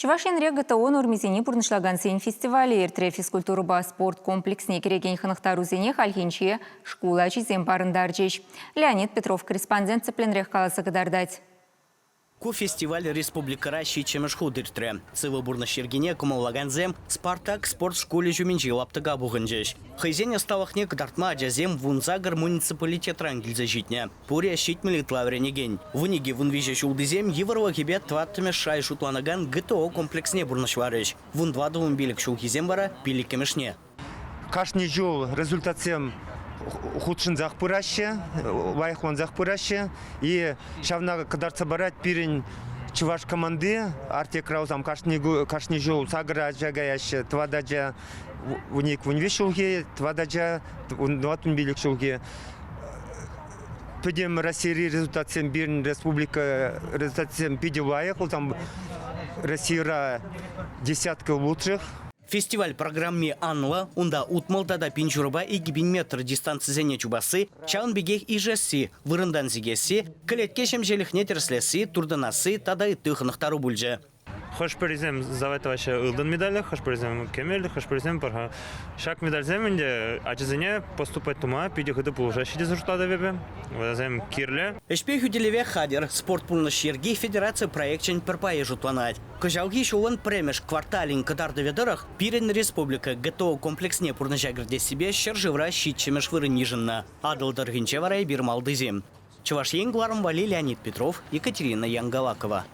Чӑваш Енре ГТО нормисене пурнӑҫлакансен фестивалӗ иртрӗ. Физкультурӑпа спорт комплексне кӗрекен хӑнӑхтарусене хальхинче шкул ачисем парӑнтарчӗҫ. Леонид Петров корреспондент тӗплӗнрех каласа кӑтартать. Ку фестиваль республикӑра ҫиччӗмӗш хут иртрӗ. Сывӑ пурнӑҫ йӗркине кӑмӑллакансем «Спартак» спорт шкулӗ ҫумӗнчи лаптӑка пухӑнчӗҫ. Хӑйсен ӑсталӑхне кӑтартма ачасем 18 муниципалитетран килсе ҫитнӗ. Пурӗ 70 ытла вӗренекен. 12 вунвиҫӗ ҫултисем йывӑрлӑхӗпе тӑваттӑмӗш шай шутланакан ГТО комплексне пурнӑҫларӗҫ. Вунтӑватӑ-вунпилӗк ҫулхисем вара пиллӗккӗмӗшне. Кашни ҫул результатсем хутшӑнсах пыраҫҫӗ, лайӑхлансах пыраҫҫӗ. И ҫавна кӑтартса парать пирӗн чӑваш команди Артек Раусам кашни, кашни ҫул сакӑр ача каяҫҫӗ, тӑват ача вуник вунвиҫ ҫулхи, тӑват ача вунтӑват-вунпилӗк ҫулхи. Пӗтӗм Российӑри результатсем пирӗн республика результатсем питӗ лайӑх. Там Российӑра десятка лучших. Фестиваль программи анлӑ, унта 60 тата пин ҫурӑпа 2000 метр дистанцисене чупасси, ҫавӑн пекех ишесси, вырӑнтан сикесси, кӗлетке ҫемҫелӗхне тӗрӗслесси, туртӑнасси тата ытти хӑнӑхтару пулчӗ. Хӑш-пӗрисем завоевать ылтӑн медале, хӑш-пӗрисем кӗмӗл, хӑш-пӗрисем пӑрха. Ҫак медальсем ӗнтӗ ачасене поступать тума питӗ хытӑ пулӑшаҫҫӗ тесе шутлатӑп эпӗ. Вӗсем кирлӗ. Ӗҫпе хӳтӗлеве хатӗр спорт пурнӑҫ йӗрки федераци проекчӗн пӗр пайӗ шутланать. Кӑҫалхи ҫулӑн пӗрремӗш кварталӗн кӑтартӑвӗ тӑрӑх пирӗн республика ГТО комплексне пурнӑҫа кӗртессипе ҫӗршывра ҫиччӗмӗш вырӑн йышӑннӑ. Атӑл тӑрӑхӗнче вара эпир малтисем. Чӑваш Ен кӑларӑм валли Леонид Петров, Екатерина Янгалакова.